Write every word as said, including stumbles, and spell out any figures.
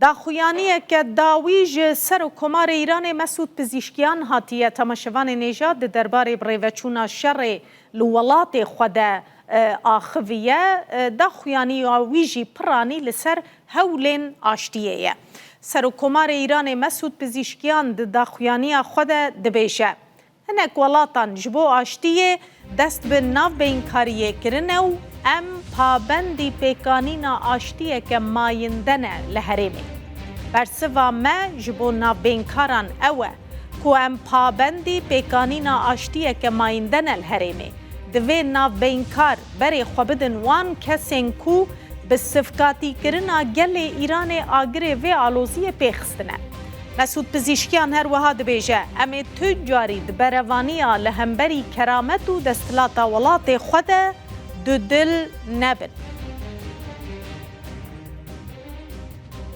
Daxuyaniyeke dawî ji Serokkomarê Îranê Mesûd Pizîşkiyan hatiye. Temaşevanên hêja di derbarê birêveçûna şerê li welatê xwe de, e, axiviye. E, daxuyaniya wî jî piranî li ser hewlên aştiyê ye. Serokkomarê Îranê Mesûd Pizîşkiyan di daxuyaniya xwe de dibêje, hinek welatan ji bo aştiyê dest bi navbeyinkariyê kirine û em pabendî pêkanîna aştiyeke mayînde ne li herêmê. Bersiva me ji bo navbeyinkaran ew e ku em pabendî pêkanîna aştiyeke mayînde ne li herêmê. Divê navbeynkar berê xwe bidin wan kesên ku bi sivkatîkirina gelê Îranê agirê vê aloziyê pêxistine. Mesûd Pizîşkiyan her wiha dibêje, em ê tu carî di berevaniya li hemberî keramet û desthilata welatê xwe de dudil nebin.